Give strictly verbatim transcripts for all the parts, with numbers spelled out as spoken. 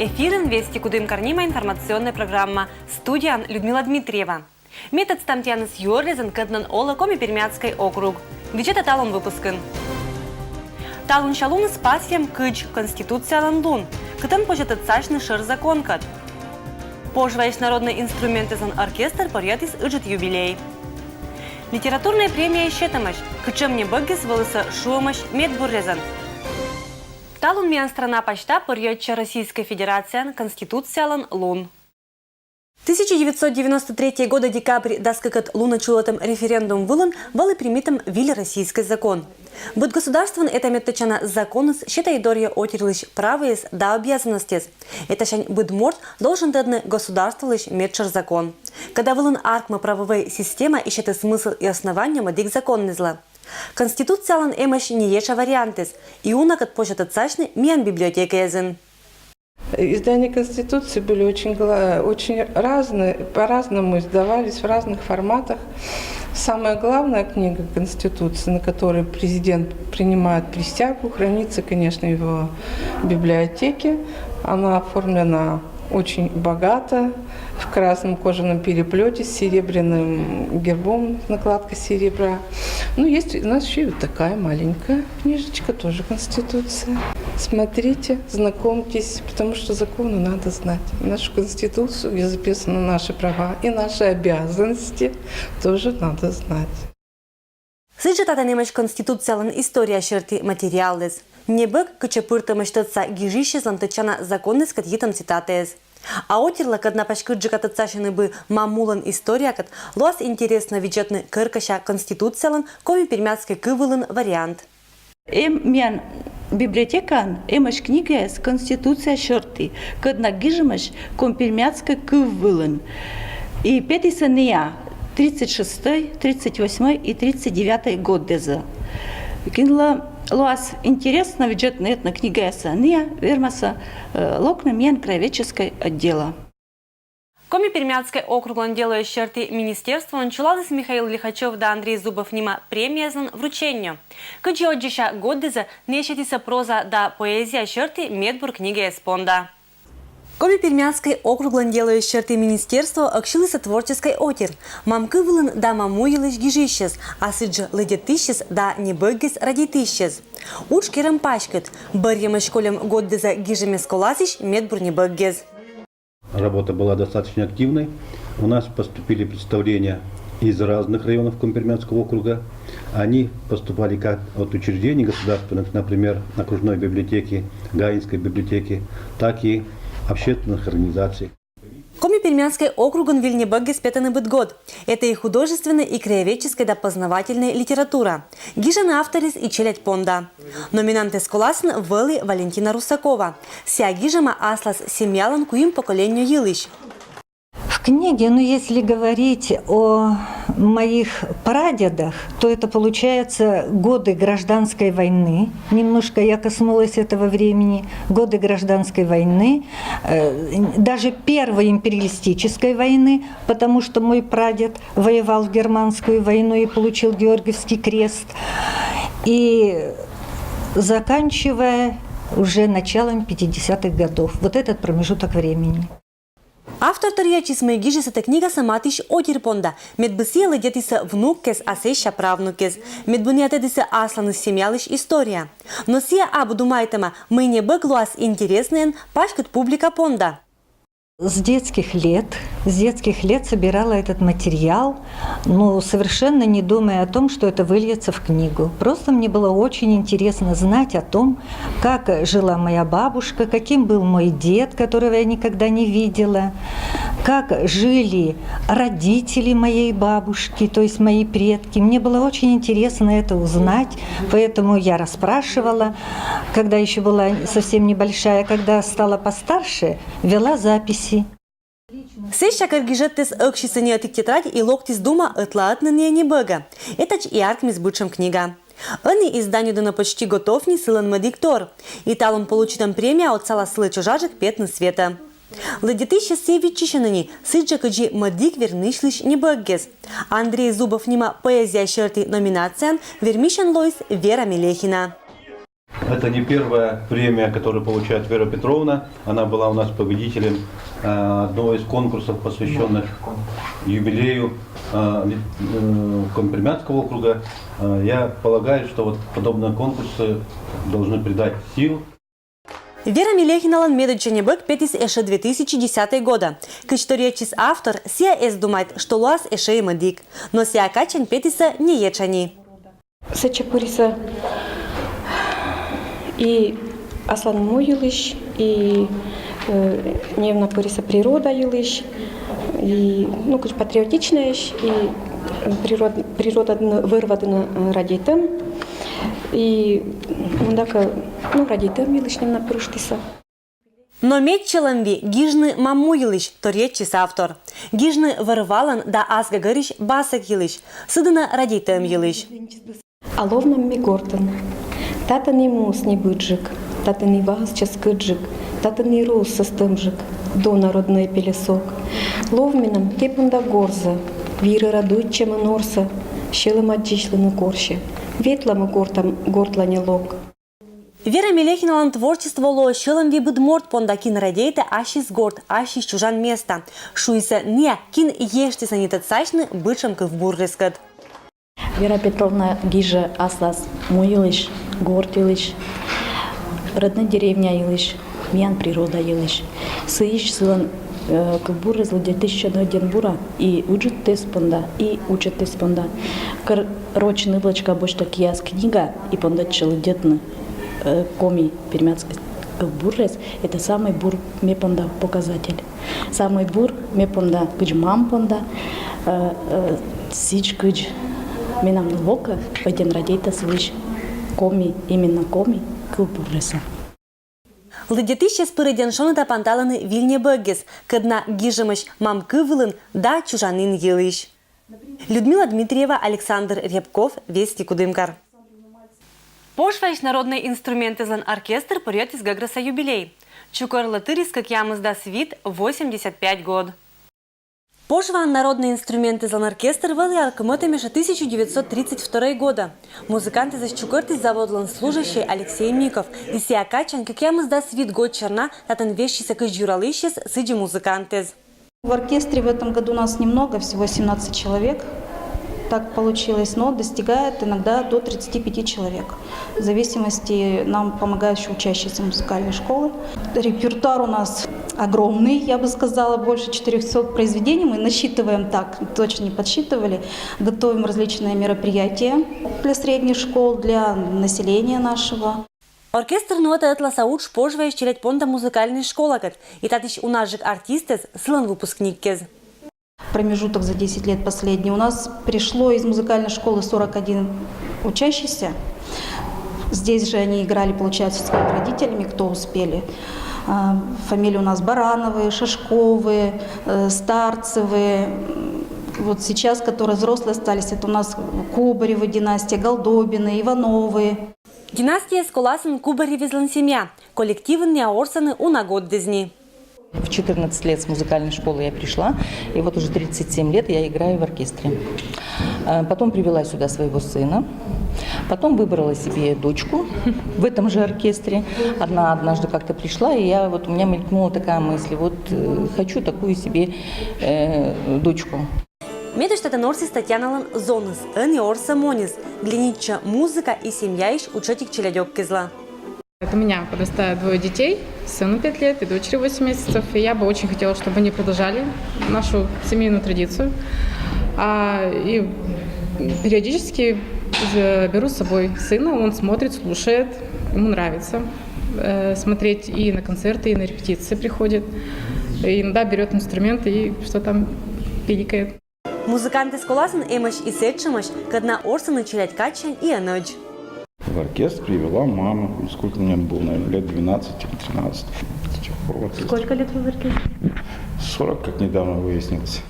Эфирын «Вести Кудым» корнима информационная программа. Студияын Людмила Дмитриева. Ме тӧдстам тіянӧс юӧрлезӧн, кӧднӧн олӧ Коми-Пермяцкӧй округ. Видзӧдӧй талун выпускын. Талунся луныс пасйӧм кыдз Конституциялӧн лун, кытӧн позьӧ тӧдсасьны шӧр законкӧд. Пожваысь народнӧй инструментъяслӧн оркестр пӧръятіс ыджыд юбилей. Литературнӧй премияӧй сетӧмӧсь, кытшӧм небӧгыс вӧліс шуӧмӧсь медбуръясӧн. Талун миян страна пасьта пӧръятчӧ Российскӧй Федерацияын Конституциялӧн лун. Тысяча девятьсот девяносто третьего года декабрь дас кыкӧд лунӧ чулӧтӧм референдум вылын вӧлі примитӧм виль российскӧй закон. Быд государствоын этаймӧдтӧдчана законыс сетӧ и дорйӧ отирлысь правӧяс да обязанностьяс. Этасянь быд морт должен тӧдны государстволысь медшӧр закон, кодӧс вылын аркмӧ правовӧй система и сетӧ смысл и основание мӧдік законъяслы. Конституциялӧн эмӧсь не ещӧ вариантыс, и унакӧд позьӧ тӧдсасьны миян библиотекаясын. Издания Конституции были очень, гла- очень разные, по-разному издавались в разных форматах. Самая главная книга Конституции, на которой президент принимает присягу, хранится, конечно, в его библиотеке. Она оформлена очень богато, в красном кожаном переплете с серебряным гербом, накладка серебра. Ну, есть у нас еще и вот такая маленькая книжечка, тоже Конституция. Смотрите, знакомьтесь, потому что законы надо знать. Нашу Конституцию, где записаны наши права и наши обязанности, тоже надо знать. Сідзжӧ татӧн эмӧсь Конституциялӧн история сьӧрті материалыс. Небӧг, кытчӧ пыртӧмӧсь тӧдса гижысьяслӧн, тӧдчана законыскӧд йитӧм цитатаяс. А отирлы, кӧд на паськыдджыка тӧдсасьӧны бы мамулӧн историякӧд, лоас интереснӧ видзӧдны керкӧся Конституциялӧн коми-пермяцкӧй кыв вылын вариант. Эм миян библиотекаын эмӧсь книгаяс Конституция сьӧрті, кӧд на гижӧмӧсь коми-пермяцкӧй кыв вылын. И петісӧ ныа тридцать шестӧй, тридцать восьмӧй и тридцать девятӧй годъясӧ. Кинлы лоас интереснӧ видзӧдны этнокнигаяссӧ, ныа вермасӧ, э, локны миян краеведческӧй отделӧ. Коми-Пермяцкӧй округлӧн делояс сьӧрті министерствоын чулаліс Михаил Лихачёв да Андрей Зубов нима премияяслӧн врученнё. Кыдзи аддзыся годъясӧ, ная сетісӧ проза да поэзия сьӧрті медбур книгаяс понда. Коми-Пермяцкӧй округлӧн делояс сьӧрті министерство ӧксьылісӧ творческӧй отир: мам кыв вылын да маму йылысь гижысьяс, а сідзжӧ лыддьӧдысьяс да небӧгъяс радейтысьяс. Удж керӧм паськыд. Бӧрйӧмӧсь кольӧм годъясӧ гижӧмӧсь коласьысь медбур небӧгъяс. Работа была достаточно активной. У нас поступили представления из разных районов Коми-Пермяцкого округа. Они поступали как от учреждений государственных, например, окружной библиотеки, Гаинской библиотеки, так и общественных организаций. Коми-Пермяцкӧй округын виль небӧгъяс петӧны быд год. Это и художественнӧй, и краеведческӧй да познавательнӧй литература. Гижӧны авторъяс и челядь понда. Номинантъяс коласын вӧлі Валентина Русакова. Сія гижӧма аслас семьялӧн куим поколенньӧ йылысь. В книге, ну, если говорить о моих прадедах, то это получается годы гражданской войны. Немножко я коснулась этого времени. Годы гражданской войны, э, даже первой империалистической войны, потому что мой прадед воевал в германскую войну и получил Георгиевский крест. И заканчивая уже началом пятидесятых годов. Вот этот промежуток времени. Автор торъя ачыс, мый гижис сэтӧ книгасӧ матысь отир понда, медбы сія лыддьӧдісӧ внуккӧс, а сэсся правнукӧс, медбы ная тӧдісӧ асланыс семьялысь история. Но сія абу думайтӧма, мый небӧг лоас интереснӧйӧн паськыд публика понда. С детских лет, с детских лет собирала этот материал, но совершенно не думая о том, что это выльется в книгу. Просто мне было очень интересно знать о том, как жила моя бабушка, каким был мой дед, которого я никогда не видела, как жили родители моей бабушки, то есть мои предки. Мне было очень интересно это узнать, поэтому я расспрашивала, когда еще была совсем небольшая, когда стала постарше, вела записи. Сэсся кӧр гижӧдтӧг ӧксис ӧні ӧтик тетрадь и локтіс дума ӧтлаӧдны ная небӧгӧ. Этадз и артмис бытшӧм книга. Ӧні изданиеыс дона почти готов ни, сылӧн мӧдік тор. И талун получитӧм премия отсалас сылы чужаджык петны светӧ. Лыддьӧдысьяс сійӧс виччысьӧны ни, сідзжӧ кыдзи мӧдік вернысьлысь небӧгъяс. Андрей Зубов нима поэзия сьӧрті номинацияын вермысьӧн лоис Вера Мелехина. Это не первая премия, которую получает Вера Петровна. Она была у нас победителем э, одного из конкурсов, посвященных юбилею э, ли- э, Коми-Пермяцкого округа. Э, Я полагаю, что вот подобные конкурсы должны придать сил. Вера Мелехиналан медодзӧ небӧг петіс эшӧ две тысячи десятӧй годӧ. Кыдз торйӧдчис автор, сійӧ эз думайт, што лоас эшӧ и мӧдік. Но сійӧ кадсянь петісӧ не етшані. Сэтчӧ пырисӧ и асланым му йылысь, и э, неуна пырисӧ природа йылысь, и ну кыдз патриотичнӧйӧсь, и природ, природа вӧр-вадінӧ радейтӧм, и мында кӧ ну радейтӧм йылысь неуна пырыштісӧ. Но медся сьӧлӧмвиӧн гижны мам му йылысь торйӧдчис автор. Гижны вӧр-валӧн да ас гӧгӧрысь басӧк йылысь, сы дінӧ радейтӧм йылысь. А ловнам ми гортын. Татӧн и муыс небыдджык, татӧн и ваыс чӧскыдджык, татӧн и руыс сӧстӧмджык, дона роднӧй пелӧсок. Лов менам тэ понда горзӧ, вирӧра дуйтчӧмӧн орсӧ, сьӧлӧм аддзысьлыны корсьӧ. Ветлам гортам, гортланьӧ лок. Вера Мелехиналан творчество лоӧ сьӧлӧмвидзӧ морт понда, кин радейтӧ ассьыс горт, ассьыс чужан места. Шуисӧ ная, кин ештісӧ нитӧдсасьны бытшӧм кывбуррескӧд. Вера Петровна гижӧ аслас му йылысь, горт йылысь, роднӧй деревня йылысь, миян природа йылысь. Сыысь сылӧн э, кывбурыс лыддьӧтіс сьӧд ӧдйӧн бура и ыджыдтӧс понда, и уджӧдтӧс понда. Кӧр роч нывлӧчка босьтӧ киас книга и пондӧдчӧ лыддьӧдны э, коми-пермяцкӧй кывбуррес, это самый бур ме понда показатель. Самый бур ме понда, кыдз мам понда, э, э, сідз кыдз менам нывкӧ ӧдйӧн радейтӧ сылысь коми, именно коми кывбурресӧ. Лыддьӧдысьӧс пыр ӧдйӧн шоныта панталӧны виль небӧгыс, кӧдна гижӧмӧсь мам кыв вылын да чужанін йылысь. Людмила Дмитриева, Александр Рябков, Вести Кудымкар. Пожваысь народнӧй инструментъяслӧн оркестр пӧръятіс гӧгрӧса юбилей. Чукӧрлы тырис кӧкъямысдас вит, восемьдесят пять год. Пожваын народнӧй инструментъяслӧн оркестр вӧлі ӧкмӧдӧмысь тысяча девятьсот тридцать второй годӧ. Музыкантъясӧс чукӧртіс заводлӧн служащӧй Алексей Миков, и сійӧ кадсянь кӧкъямысдас вит год серна татӧн вежсисӧ кыдз юралысьяс, сідзи музыкантъяс. В оркестре в этом году нас немного, всего семнадцать человек. Так получилось, но достигает иногда до тридцати пяти человек. В зависимости нам помогают еще учащиеся музыкальной школы. Репертуар у нас огромный, я бы сказала, больше четырёхсот произведений. Мы насчитываем так, точно не подсчитывали. Готовим различные мероприятия для средних школ, для населения нашего. Оркестр нуӧтӧ ӧтласа удж Пожваысь челядь понда музыкальнӧй школакӧд, и татысь унаджык артистъяс, сылӧн выпускникъяс. Промежуток за десять лет последний у нас пришло из музыкальной школы сорок один учащийся. Здесь же они играли, получается, с своими родителями, кто успели. А, Фамилии у нас Барановы, Шашковы, э, Старцевы. М, Вот сейчас, которые взрослые остались, это у нас Кубаревы династия, Голдобины, Ивановы. Династияс коласын Кубаревъяслӧн семья. Коллективын ная орсӧны уна годдіс ни. В четырнадцать лет с музыкальной школы я пришла, и вот уже тридцать семь лет я играю в оркестре. Э, Потом привела сюда своего сына, потом выбрала себе дочку в этом же оркестре. Одна однажды как-то пришла, и я вот у меня мелькнула такая мысль, вот э, хочу такую себе э, дочку. Медводз татӧн орсіс Татьяналӧн зоныс, ӧні орсӧ моньыс, глянитчӧ музыка и семьяысь уджсӧ ӧтик челядьӧскӧзлы. У меня подрастают двое детей, сыну пять лет и дочери восемь месяцев. И я бы очень хотела, чтобы они продолжали нашу семейную традицию. А, и периодически беру с собой сына, он смотрит, слушает, ему нравится э, смотреть и на концерты, и на репетиции приходит. И иногда берет инструмент и что там пиликает. Музыкантъяс коласын эмӧсь и сэтшӧмӧсь, кӧдна орсӧны челядь кадсянь и ӧнӧдз. В оркестр привела мама. Сколько мне было, наверное, лет двенадцать или тринадцать. С тех пор в оркестре. Сколько лет вы в оркестре? Сорок, как недавно выяснилось.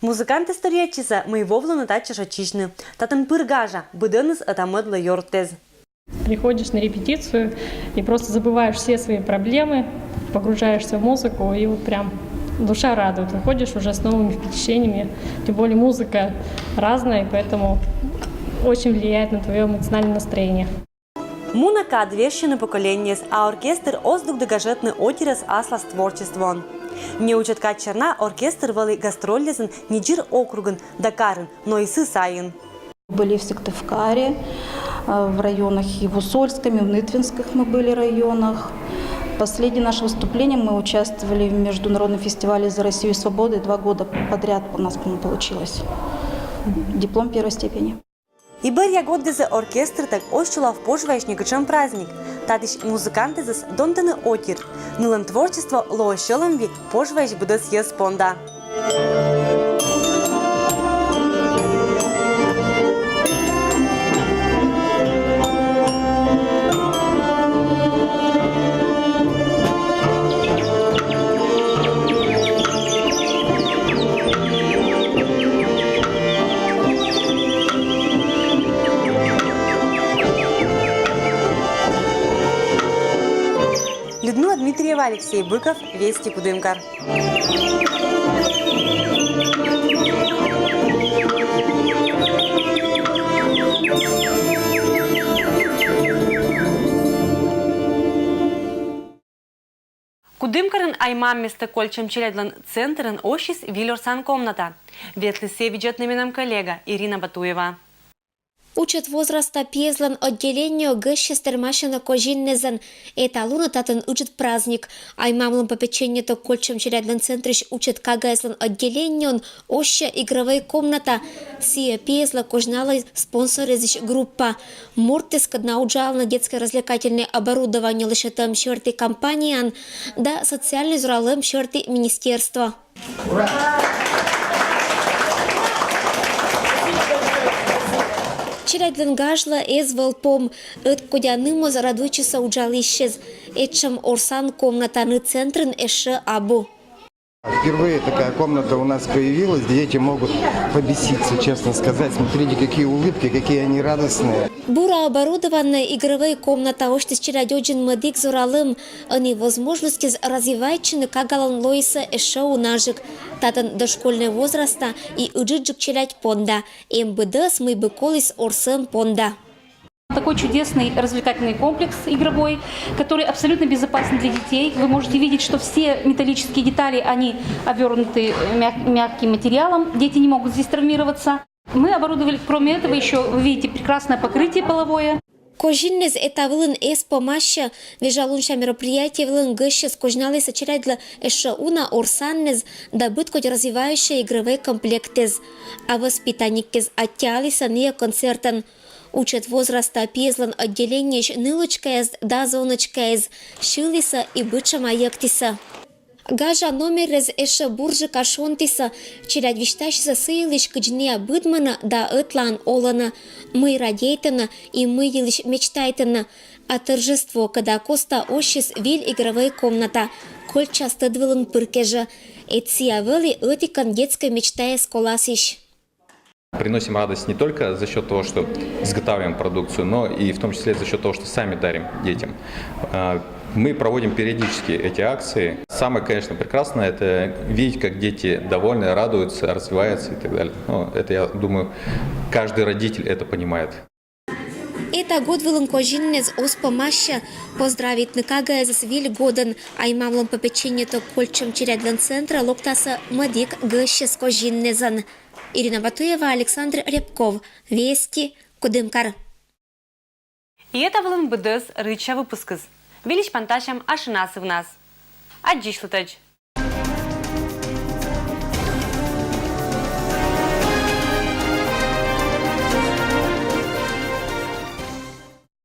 Музыкантъяс торйӧдчисӧ, мый вӧліны татчӧ шойччыны. Татӧн пыр гажа, быдӧныс ӧта-мӧдлы ёртӧз. Приходишь на репетицию и просто забываешь все свои проблемы, погружаешься в музыку, и вот прям душа радует. Выходишь уже с новыми впечатлениями. Тем более музыка разная, и поэтому очень влияет на твое эмоциональное настроение. Муна кад вежсьӧны поколенньӧяс, а оркестр оз дугды гажӧдны отирӧс аслас творчествоӧн. Неуджӧт кадсярна оркестр вӧлі гастрольлӧзӧн Ниджыр округын, Дакарын, но и сы сайын. Были в Сыктывкаре, э, в районах и в Усольском, и в Нытвинских мы были районах. Последнее наше выступление, мы участвовали в международном фестивале «За Россию и свободу», и два года подряд у нас, по-моему, получилось. Диплом первой степени. И бӧръя годдызы оркестртӧг оз чолав Пожваысь некутшӧм праздник. Татысь музыкантъясӧс донтӧны отир. Нылӧн творчество лоӧ сьӧлӧмвиӧн Пожваысь быдӧс йӧз понда. Людмила Дмитриева, Алексей Быков, Вести, Кудымкар. Кудымкарын «Ай-мам» местӧ кольччӧм челядьлӧн центрын оссис виль орсан комната. Ветліс сійӧ видзӧдны менам коллега Ирина Батуева. Уджӧд возраста пиезлӧн отделениеӧ гӧсьтъяс тэрмасьӧны козиннезӧн. Эталунӧ татӧн ыджыд праздник. «Ай-мамлӧн попечениетӧг» кольччӧм челядьлӧн центрысь уджӧд кагаыслӧн отделениеын оссьӧ игрӧвӧй комната. Сійӧ пиезлӧ козьналӧ спонсоръясысь группа. Мортыс, кодъяс уджалӧны детскӧй развлекательнӧй оборудование лӧсьӧдӧм сьӧрті компанияын да социальнӧй зоралӧм сьӧрті министерство. Челядьлӧн гажлӧ эз вӧл пом. Ӧткодяны моз радуйтчисӧ уджалысьӧс. Этшӧм орсан комнатаыс центрын эшшӧ абу. Впервые такая комната у нас появилась, дети могут побеситься, честно сказать. Смотрите, какие улыбки, какие они радостные. Бура оборудованнӧй игрӧвӧй комната осьтіс челядьӧдзын мӧдік зоралӧм. Ӧні возможностьыс развивайтчыны кагалӧн лоисӧ эшшӧ унаджык. Татӧн дошкольнӧй возраста и ыджыдджык челядь понда. Эм быдӧс, мый бы коліс орсӧн понда. Такой чудесный развлекательный комплекс игровой, который абсолютно безопасен для детей. Вы можете видеть, что все металлические детали, они обернуты мяг- мягким материалом. Дети не могут здесь травмироваться. Мы оборудовали, кроме этого, еще, вы видите, прекрасное покрытие половое. Козиннез эта вылын эз помассьӧ. Вежа лунся мероприятие вылын гӧсьтъяс козьналісӧ челядьлы эшшӧ уна орсаннез да быдкодь развивающӧй игрӧвӧй комплектъяс. А воспитанникъяс аттьӧалісӧ нӧ концертӧн. Уджӧд возраста пиезлӧн отделениеысь нылочкаяс да зоночкаяс сьылісӧ и бытшӧма йӧктісӧ. Гажа номеръяс эшшӧ бурджыка шонтісӧ. Челядь висьтасисӧ сы йылысь, кыдз нӧ быдмӧны да ӧтлаын олӧны, мый радейтӧны и мый йылысь мечтайтӧны. А торжество кӧда коста оссис виль игрӧвӧй комната. Кольччас тӧд вылын пыр кежӧ. Эд сійӧ вӧлі ӧтикӧн детскӧй мечтаяс коласьысь. Приносим радость не только за счет того, что изготавливаем продукцию, но и в том числе за счет того, что сами дарим детям. Мы проводим периодически эти акции. Самое, конечно, прекрасное — это видеть, как дети довольны, радуются, развиваются и так далее. Но это, я думаю, каждый родитель это понимает. Эта год вылын козиннез оз помассьӧ. Поздравитны кагаӧс виль годӧн «Ай-мамлӧн попечениетӧг» кольччӧм челядьлӧн центрӧ локтасӧ мӧдік гӧсьтъяс козиннезӧн. Ирина Батуева, Александр Рябков, Вести, Кудымкар. И эта вылын быдӧс рытся выпускыс. Выльысь пантасям ашанасывнас. Аддзысьлытӧдз.